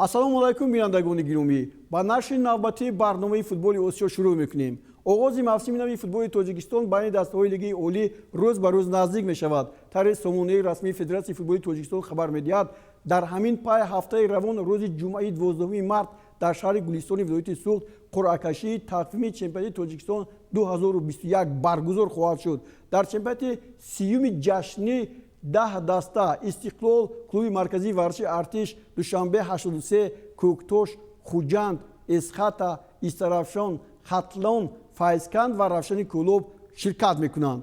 Ассалому алайкум, бинандагони гиромӣ! Ба нашри навбатии барномаи «Футболи Осиё» шурӯъ мекунем. Оғози мавсими нави футболи Тоҷикистон байни дастаҳои Лигаи олӣ рӯз ба рӯз наздик мешавад. Тавре сомонаи расмии Федератсияи футболи Тоҷикистон хабар медиҳад, дар ҳамин пай ҳафтаи равон, рӯзи ҷумъаи 12 март, дар шаҳри Гулистони вилояти Суғд қуръакашии тақвими чемпионати Тоҷикистон 2021 баргузор хоҳад шуд. Дар чемпионати сиюми ҷашнӣ 10 даста: Истиқлол, клуби марказии варзиши Артиш, Душанбе 83, Кӯктош, Хуҷанд, Эсхата, Истаравшон, Хатлон, Файзканд ва Равшани Кӯлоб ширкат мекунанд.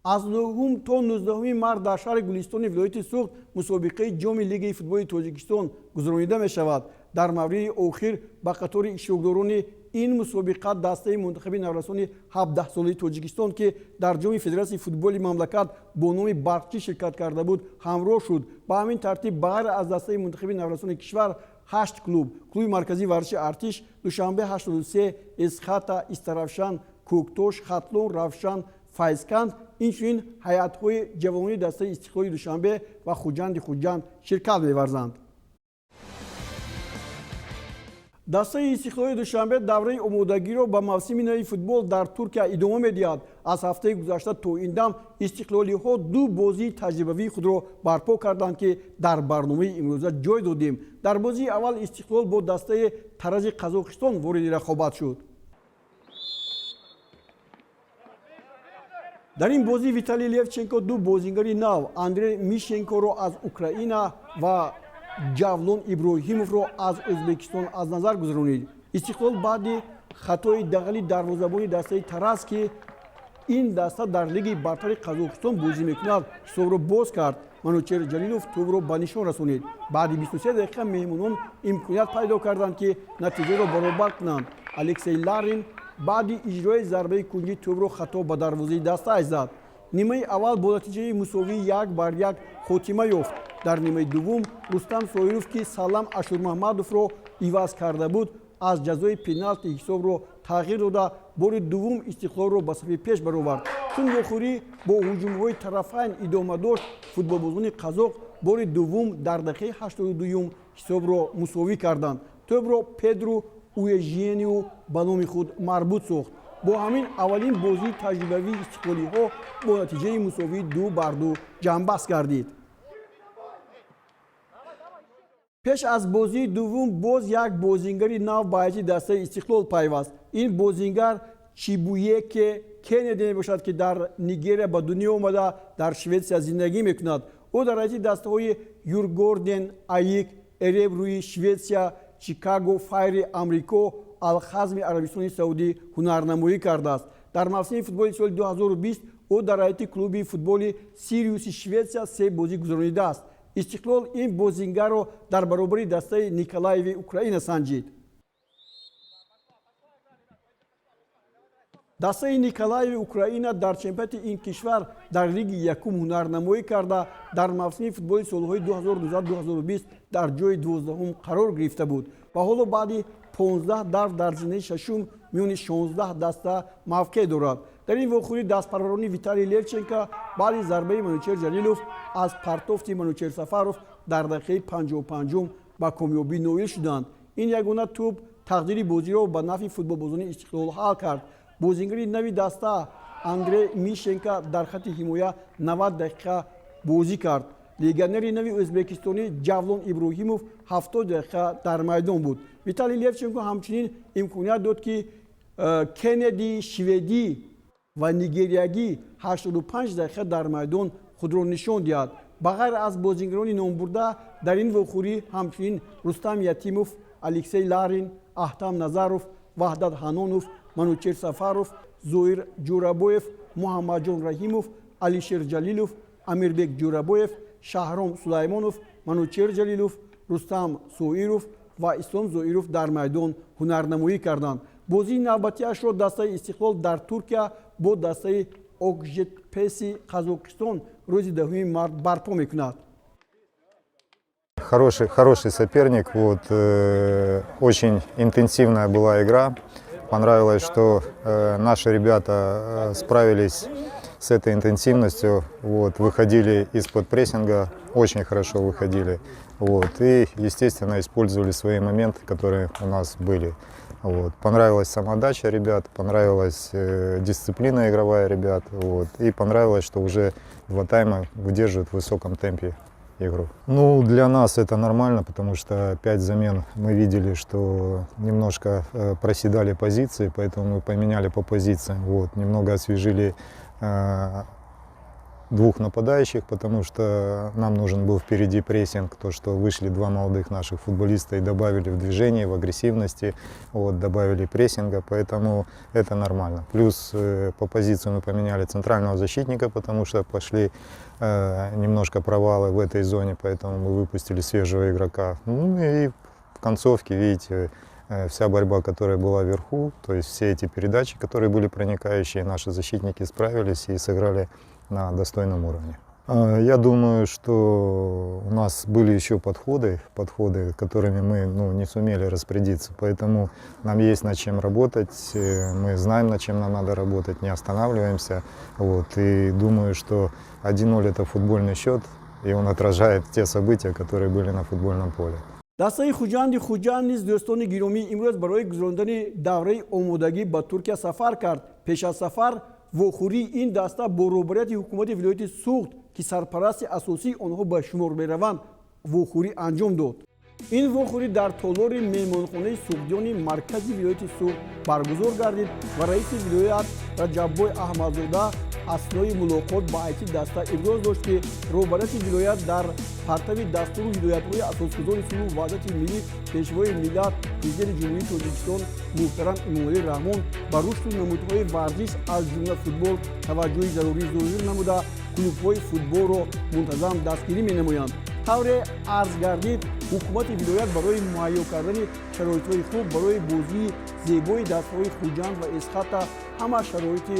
Аз 9 то 19 март дар шаҳри Гулистони вилояти Суғд мусобиқаи ҷоми Лигаи футболи Тоҷикистон гузаронида мешавад. Дар мавриди охир ба қатори иштирокдорони ин мусобиқа дастаи мунтахаби наврасони 17-солаи Тоҷикистон, ки дар ҷоми Федератсияи футболи мамлакат бо номи Барқчӣ ширкат карда буд, ҳамроҳ шуд. Ба ҳамин тартиб, ба ғайр аз дастаи мунтахаби наврасони кишвар, ҳашт клуб: клуби марказии варзиши Артиш, Душанбе 83, Эсхата, Истаравшан, Кӯктош, Хатлон, Равшан, Файзканд, инчунин ҳайатҳои ҷавонони дастаи Истиқлоли Душанбе ва Хуҷанди Хуҷанд ширкат меварзанд. Дастаи Истиқлоли Душанбе давраи омодагиро ба мавсими нави футбол дар Туркия идома медиҳад. Аз ҳафтаи гузашта то ин дам истиқлолиҳо ду бозии таҷрибавии худро барпо карданд, ки дар барномаи имрӯза ҷой додем. Дар бозии аввал Истиқлол бо дастаи Тарази Қазоқистон вориди рақобат шуд. Дар ин бозӣ Виталий Левченко ду бозингари нав, Андрей Мишенкоро аз Украина ва Ҷавлон Иброҳимовро аз Ӯзбекистон, аз назар гузаронид. Истиқлол баъди хатои дағали дарвозабони дастаи Тараз, ки ин даста дар Лигаи бартари Қазоқистон бозӣ мекунад, ҳисобро боз кард. Манучер Ҷалилов тӯбро ба нишон расонид. Баъди 23 дақиқа меҳмонон имконият пайдо карданд, ки натиҷаро баробар кунанд. Алексей Ларин баъди иҷрои зарбаи кунҷӣ тӯбро хато ба дарвозаи дастааш зад. Нимаи аввал бо натиҷаи мусовии 1-1 хотима ёфт. Дар нимаи дуввум Рустам Соиров, ки Салам Ашурмаҳмадовро иваз карда буд, аз ҷазои пеналти ҳисобро тағйир дода, бори дуввум Истиқлолро ба сафи пеш баровард. Чун вохӯрӣ бо ҳуҷумҳои тарафайн идома дошт, футболбозони қазоқ бори дуввум дар дақиқаи 82-юм ҳисобро мусовӣ карданд. Тӯбро Педру Уежениу ба номи худ марбут сохт. Бо ҳамин аввалин бозии таҷрибавии истиқлолиҳо бо натиҷаи мусовии 2-2 ҷамъбаст гардид. Пеш аз бозии дуввум боз як бозингари нав ба ҳайати дастаи Истиқлол пайваст. Ин бозингар Чибуеке Кеннеди мебошад, ки дар Нигерия ба дунё омада, дар Шветсия зиндагӣ мекунад. Ӯ дар ҳайати дастаҳои Юргорден АИК, Эребруи Шветсия, Чикаго Файри Амрико, Алхазми Арабистони Саудӣ ҳунарнамоӣ кардааст. Дар мавсими футболи соли 2020 ӯ дар ҳайати клуби футболи Сириуси Шветсия се бозӣ гузаронидааст. Истиқлол ин бозингарро дар баробари дастаи Николаеви Украина санҷид. Дастаи Николаеви Украина дар чемпионати ин кишвар дар лиги якум ҳунарнамоӣ карда, дар мавсими футболи солҳои 2019-2020 дар ҷои 12-ум қарор гирифта буд ва ҳоло баъди 15 давр дар зинаи шашум миёни 16 даста мавқеъ дорад. Дар ин вохӯрӣ дастпарварони Виталий Левченко баъди зарбаи Манучер Ҷалилов аз партофти Манучер Сафаров дар дақиқаи 55-ум ба комёбӣ ноил шуданд. Ин ягона тӯб тақдири бозиро ба нафъи футболбозони Истиқлол ҳал кард. Бозингари нави даста Андрей Мишенко дар хатти ҳимоя 90 дақиқа бозӣ кард. Легионери нави ӯзбекистонӣ Ҷавлон Иброҳимов 70 дақиқа дар майдон буд. Виталий Левченко ҳамчунин имконият дод, ки Кеннеди шведӣ ва нигериягӣ 85 дақиқа дар майдон худро нишон диҳад. Ба ғайр аз бозингарони номбурда, дар ин вохӯрӣ ҳамчунин Рустам Ятимов, Алексей Ларин, Аҳтам Назаров, Ваҳдат Ҳанонов, Манучер Сафаров, Зоир Ҷӯрабоев, Муҳаммадҷон Раҳимов, Алишер Ҷалилов, Амирбек Ҷӯрабоев, Шаҳром Сулаймонов, Манучер Ҷалилов, Рустам Соиров ва Ислом Зоиров дар майдон ҳунарнамоӣ карданд. Бозии навбатиашро дастаи Истиқлол дар Туркия бо дастаи Окжетпеси Қазоқистон рӯзи 10 март барпо мекунад. Хороший, хороший соперник. Вот, очень интенсивная была игра. Понравилось, что наши ребята справились с этой интенсивностью, вот, выходили из-под прессинга, очень хорошо выходили. Вот, и, естественно, использовали свои моменты, которые у нас были. Вот. Понравилась самоотдача ребят, понравилась дисциплина игровая ребят. Вот, и понравилось, что уже два тайма выдерживают в высоком темпе игру. Ну, для нас это нормально, потому что пять замен, мы видели, что немножко проседали позиции, поэтому мы поменяли по позициям. Вот, немного освежили двух нападающих, потому что нам нужен был впереди прессинг, то, что вышли два молодых наших футболиста и добавили в движении, в агрессивности, вот, добавили прессинга, поэтому это нормально. Плюс по позиции мы поменяли центрального защитника, потому что пошли немножко провалы в этой зоне, поэтому мы выпустили свежего игрока. Ну и в концовке, видите, вся борьба, которая была вверху, то есть все эти передачи, которые были проникающие, наши защитники справились и сыграли на достойном уровне. Я думаю, что у нас были еще подходы, которыми мы, ну, не сумели распорядиться, поэтому нам есть над чем работать, мы знаем, над чем нам надо работать, не останавливаемся. Вот, и думаю, что 1-0 — это футбольный счет, и он отражает те события, которые были на футбольном поле. Дастаи Хуҷанди Хуҷанд низ, дӯстони гиромӣ, имрӯз барои гузарондани давраи омодагӣ ба Туркия сафар кард. Пеш аз сафар вохӯрии ин даста бо роҳбарияти ҳукумати вилояти Суғд, ки сарпарасти асосии онҳо ба шумор мераванд, вохӯрӣ анҷом дод. Ин вохӯрӣ дар толори меҳмонхонаи Суғдиёни маркази вилояти Суғд баргузор гардид ва раиси вилоят Раҷаббой Аҳмадзода аснои мулоқот ба ҳайати даста иброз дошт, ки роҳбарияти вилоят дар партави дастуру ҳидоятҳои асосгузори сулҳу ваҳдати миллӣ, Пешвои миллат, Президенти Ҷумҳурии Тоҷикистон муҳтарам Эмомалӣ Раҳмон ба рушду намудҳои варзиш, аз ҷумла футбол, таваҷҷӯҳи зарурӣ зоҳир намуда, клубҳои футболро мунтазам дастгирӣ менамоянд. Тавре арз гардид, ҳукумати вилоят барои муҳайё кардани шароитҳои хуб барои бозии зебои дастаҳои Хуҷанд ва Эсхата ҳама шароити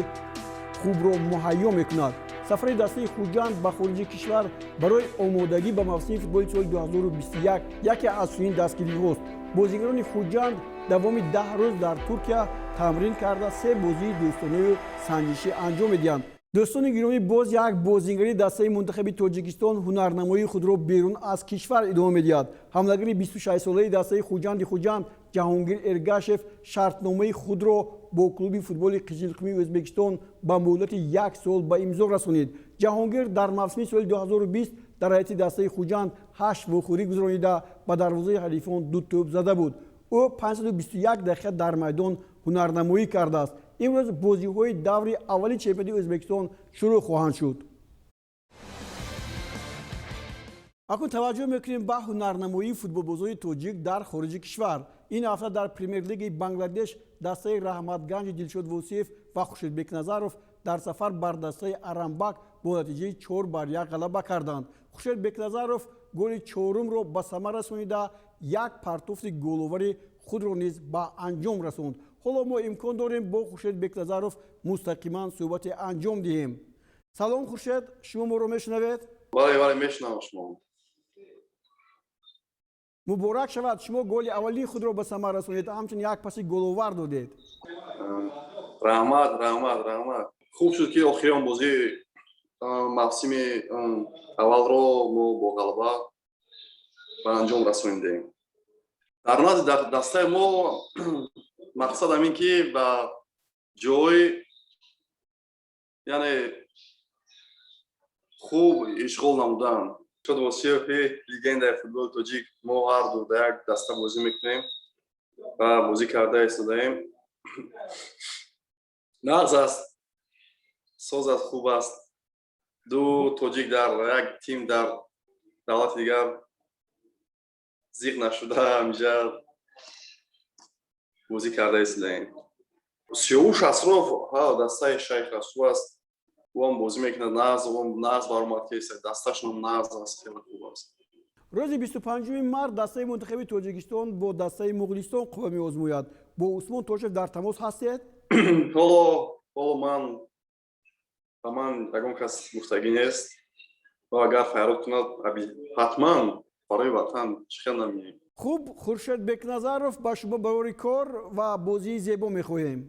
хубро муҳайё мекунад. Сафари дастаи Хуҷанд ба хориҷи кишвар барои омодагӣ ба мавсими футболи соли 2021 яке аз чунин дастгириҳост. Бозигарони Хуҷанд давоми 10 рӯз дар Туркия тамрин карда, се бозии дӯстонаю санҷишӣ анҷом медиҳанд. Дӯстони гиромӣ, боз як бозингари дастаи мунтахаби Тоҷикистон ҳунарнамоии худро берун аз кишвар идома медиҳад. Ҳамлагари 26-солаи дастаи Хуҷанди Хуҷанд Ҷаҳонгир Эргашев шартномаи худро бо клуби футболи Қизилқумии Ӯзбекистон ба муҳлати як сол ба имзо расонид. Ҷаҳонгир дар мавсими соли 2020 дар ҳайати дастаи Хуҷанд ҳашт вохӯрӣ гузаронида, ба дарвозаи ҳарифон ду тӯб зада буд. Ӯ 521 дақиқа дар майдон ҳунарнамоӣ кардааст. Имрӯз бозиҳои даври аввали чемпионати Ӯзбекистон шурӯъ хоҳанд шуд. Акнун таваҷҷӯҳ мекунем ба ҳунарнамоии футболбозони тоҷик дар хориҷи кишвар. Ин ҳафта дар Премер-лигаи Бангладеш дастаи Раҳматганҷи Дилшод Восиев ва Хуршед Бекназаров дар сафар бар дастаи Арамбак бо натиҷаи 4-1 ғалаба карданд. Хуршед Бекназаров голи чорумро ба самар расонида, як партофти головари худро низ ба анҷом расонд. Ҳоло мо имкон дорем бо Хуршед Бекназаров мустақиман суҳбате анҷом диҳем. Салом, Хуршед, шумо моро мешунавед? Бале, мешунавам шумо. Муборак шавад, шумо голи аввалини худро ба самар расонед, ҳамчунин як паси головар додед. Раҳмат, раҳмат, раҳмат. Хуб шуд, ки охирон бозии мавсими аввалро мо бо ғалаба ба анҷом расонидем. Дар назди дастаи мо мақсад ҳамин, ки ба ҷой, яъне хуб ишғол намудан. Дилшод Восиев, легендаи футболи тоҷик, мо ҳарду дар як даста бозӣ мекунем ва бозӣ карда истодаем. Нағз аст, соз аст, хуб аст. Ду тоҷик дар як тим дар давлати дигар, зиқ нашуда ҳамиҷа бозӣ карда истодаем. Сиёвуш Асров дастаи Шайх Расул аст, ӯам бозӣ мекунад нағз, ӯам нағз баромад ки дасташонам нағз аст, хеле хуб аст. Рӯзи 25 март дастаи мунтахаби Тоҷикистон бо дастаи Муғулистон қувва меозмояд. Бо Усмон Тошев дар тамос ҳастед? Ҳоло ман ба ман ягон кас гуфтагӣ нест ва агар фарёд кунад, ҳатман барои ватан, чӣ хел намеем. Хуб, Хуршед Бекназаров, ба шумо барори кор ва бозии зебо мехоҳем.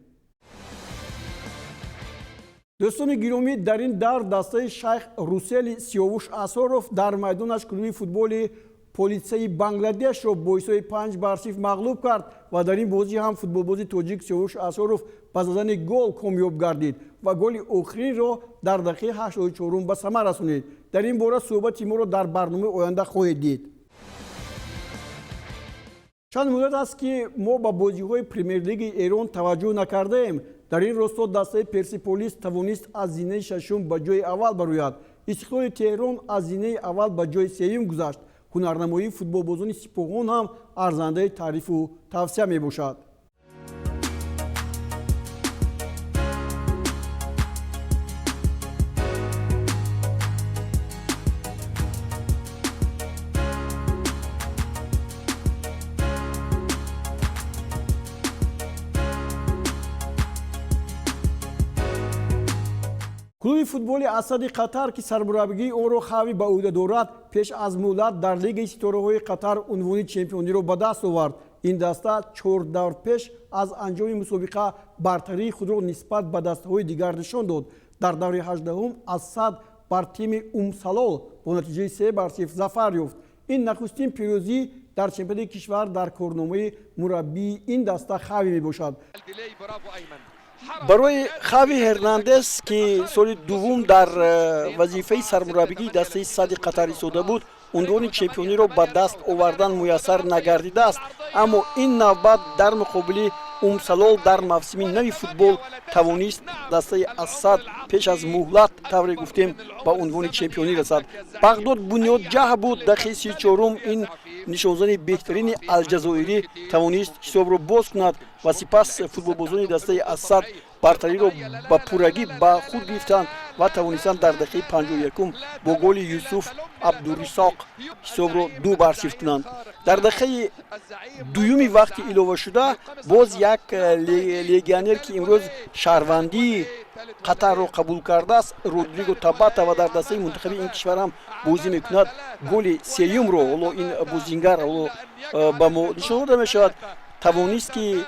Дӯстони гиромӣ, дар ин давр дастаи шайх Русели Сиёвуш Асоров дар майдонаш клуби футболи полисаи Бангладешро бо ҳисоби 5-0 мағлуб кард ва дар ин бозӣ ҳам футболбози тоҷик Сиёвуш Асоров ба задани гол комёб гардид ва голи охиринро дар дақиқаи 84 ба самар расонид. Дар ин бора суҳбати моро дар барномаи оянда хоҳед дид. Чанд муддат аст, ки мо ба бозиҳои Премер-лиги Эрон таваҷҷӯҳ накардаем. Дар ин росто дастаи Персиполис тавонист аз зинаи шашум ба ҷои аввал барояд. Истиқлоли Теҳрон аз зинаи аввал ба ҷои сеюм гузашт. Ҳунарнамоии футболбозони сипоҳон ҳам арзандаи таърифу тавсия мебошад. Клуби футболи Ассади Қатар, ки сармураббигии онро Хави ба ӯҳда дорад, пеш аз муҳлат дар Лигаи ситораҳои Қатар унвони чемпиониро ба даст овард. Ин даста чор давр пеш аз анҷоми мусобиқа бартарии худро нисбат ба дастаҳои дигар нишон дод. Дар даври 18-ум Ассад бар тими Умсалол бо натиҷаи 3-0 зафар ёфт. Ин нахустин пирӯзӣ дар чемпионати кишвар дар корномаи мураббии ин даста Хави мебошад. Барои Хави Ҳернандес, ки соли дуввум дар вазифаи сармураббигии дастаи Сади Қатар истода буд, унвони чемпиониро ба даст овардан муяссар нагардидааст, аммо ин навбат дар муқобили Умсалол дар мавсими нави футбол тавонист дастаи Ассад пеш аз муҳлат, тавре гуфтем, ба унвони чемпионӣ расад. Бағдод Бунёд ҷаҳ буд. Дақиқаи 34-ум ин нишонзани беҳтарини алҷазоирӣ тавонист ҳисобро боз кунад ва сипас футболбозони дастаи Ассад бартариро ба пуррагӣ ба худ гирифтанд ва тавонистанд дар дақиқаи 51-ум бо голи Юсуф Абдурисоқ ҳисобро 2-0 кунанд. Дар дақиқаи дуюми вақти иловашуда боз як легионер, ки имрӯз шаҳрвандии Қатарро қабул кардааст, Родриго Табата, ва дар дастаи мунтахаби ин кишвар ҳам бозӣ мекунад, голи сеюмро, ҳоло ин бозингар ҳоло ба мо нишон дода мешавад, тавонист, ки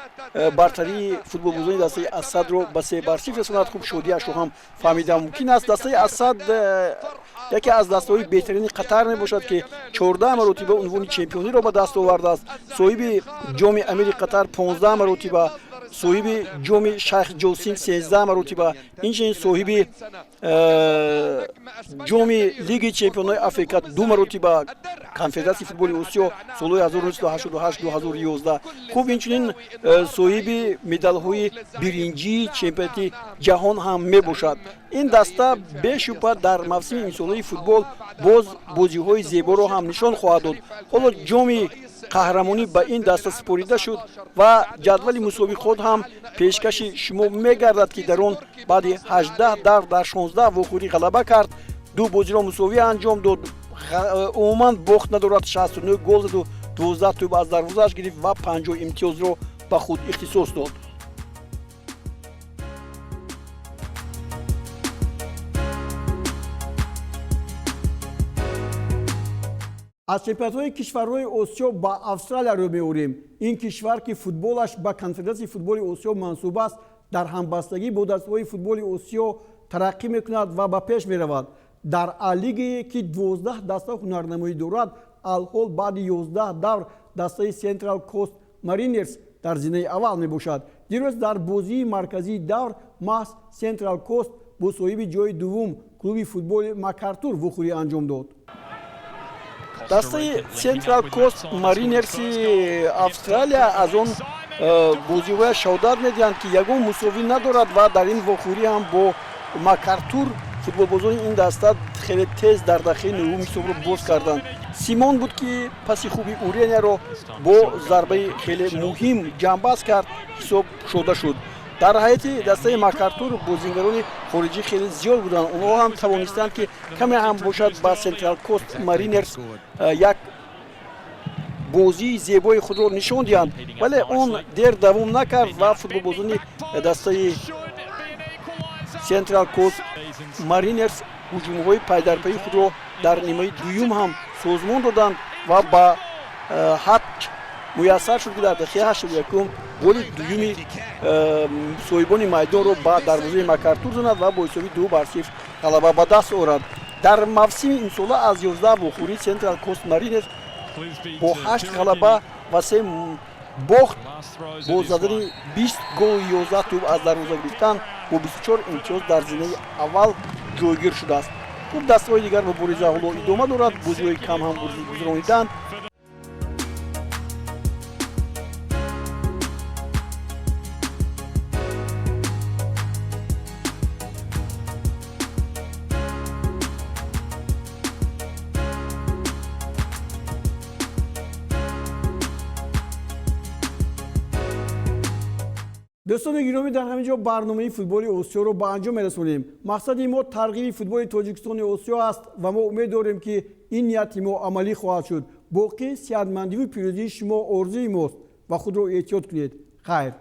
бартарии футболбозони дастаи Ассадро ба 3-0 расонад. Хуб, шодиашро ҳам фаҳмида мумкин аст. Дастаи Ассад яке аз дастаҳои беҳтарини Қатар мебошад, ки 14 маротиба унвони чемпиониро ба даст овардааст, соҳиби Ҷоми Амири Қатар 15 маротиба, соҳиби Ҷоми Шайх Ҷосим 13 маротиба, инчунин соҳиби Ҷоми Лиги чемпионҳои Африка ду маротиба, Конфедератсияи футболи Осиё солҳои 1988, 2011, хуб, инчунин соҳиби медалҳои биринҷии чемпионати ҷаҳон ҳам мебошад. Ин даста бешубҳа дар мавсими имсолаи футбол боз бозиҳои зеборо ҳам нишон хоҳад дод. Ҳоло ҷоми қаҳрамонӣ ба ин даста супорида шуд ва ҷадвали мусобиқот ҳам пешкаши шумо мегардад, ки дар он баъди 18 давр дар 16 вохӯрӣ ғалаба кард, ду бозиро мусовӣ анҷом дод, умуман бохт надорад, 69 гол заду 12 тӯб аз дарвозааш гирифт ва 50 имтиёзро ба худ ихтисос дод. Аз чемпионатҳои кишварҳои Осиё ба Австралия рӯ меорем. Ин кишвар, ки футболаш ба Конфедератсияи футболи Осиё мансуб аст, дар ҳамбастагӣ бо дастаҳои футболи Осиё тараққӣ мекунад ва ба пеш меравад. Дар А-лигае, ки 12 даста ҳунарнамоӣ дорад, алҳол баъди 11 давр дастаи Централ Кост Маринерс дар зинаи аввал мебошад. Дирӯз дар бозии марказии давр маҳз Централ Кост бо соҳиби ҷои дуввум, клуби футболи Макартур, вохӯрӣ анҷом дод. Дастаи Централ Кост Маринерси Австралия аз он бозиҳояш шаҳодат медиҳанд, ки ягон мусовӣ надорад, ва дар ин вохӯрӣ ҳам бо Макартур футболбозони ин даста хеле тез дар дақиқаи нуҳум ҳисобро боз карданд. Симон буд, ки паси хуби Уренияро бо зарбаи хеле муҳим ҷамъбаст кард, ҳисоб кушода шуд. Дар ҳайати дастаи Макартур бозингарони хориҷӣ хеле зиёд буданд. Онҳо ҳам тавонистанд, ки каме ҳам бошад, ба Централ Кост Маринерс як бозии зебои худро нишон диҳанд, вале он дер давом накард ва футболбозони дастаи Централ Кост Маринерс ҳуҷумҳои пайдарпайи худро дар нимаи дуюм ҳам созмон доданд ва ба ҳад муяссар шуд, ки дар дақиқаи 81-ум Голи дуюми соҳибони майдонро ба дарвозаи Макартур занад ва бо ҳисоби 2-0 ғалаба ба даст орад. Дар мавсими имсола аз 11 вохӯрӣ Централ Кост Маринерс бо 8 ғалаба ва 3 бохт, бо задани 20 голу 11 тӯб аз дарвоза гирифтан, бо 24 имтиёз дар зинаи аввал ҷойгир шудааст. Хуб, дастаҳои дигар мубориза ҳоло идома дорад, бозиҳои кам ҳам гузарониданд. Дӯстони гиромӣ, дар ҳамин ҷо барномаи футболи Осиёро ба анҷом мерасонем. Мақсади мо тарғиби футболи Тоҷикистони Осиё аст ва мо умед дорем, ки ин нияти мо амалӣ хоҳад шуд. Боқӣ сиҳатмандиву пирӯзии шумо орзуи мост ва худро эҳтиёт кунед. Хайр.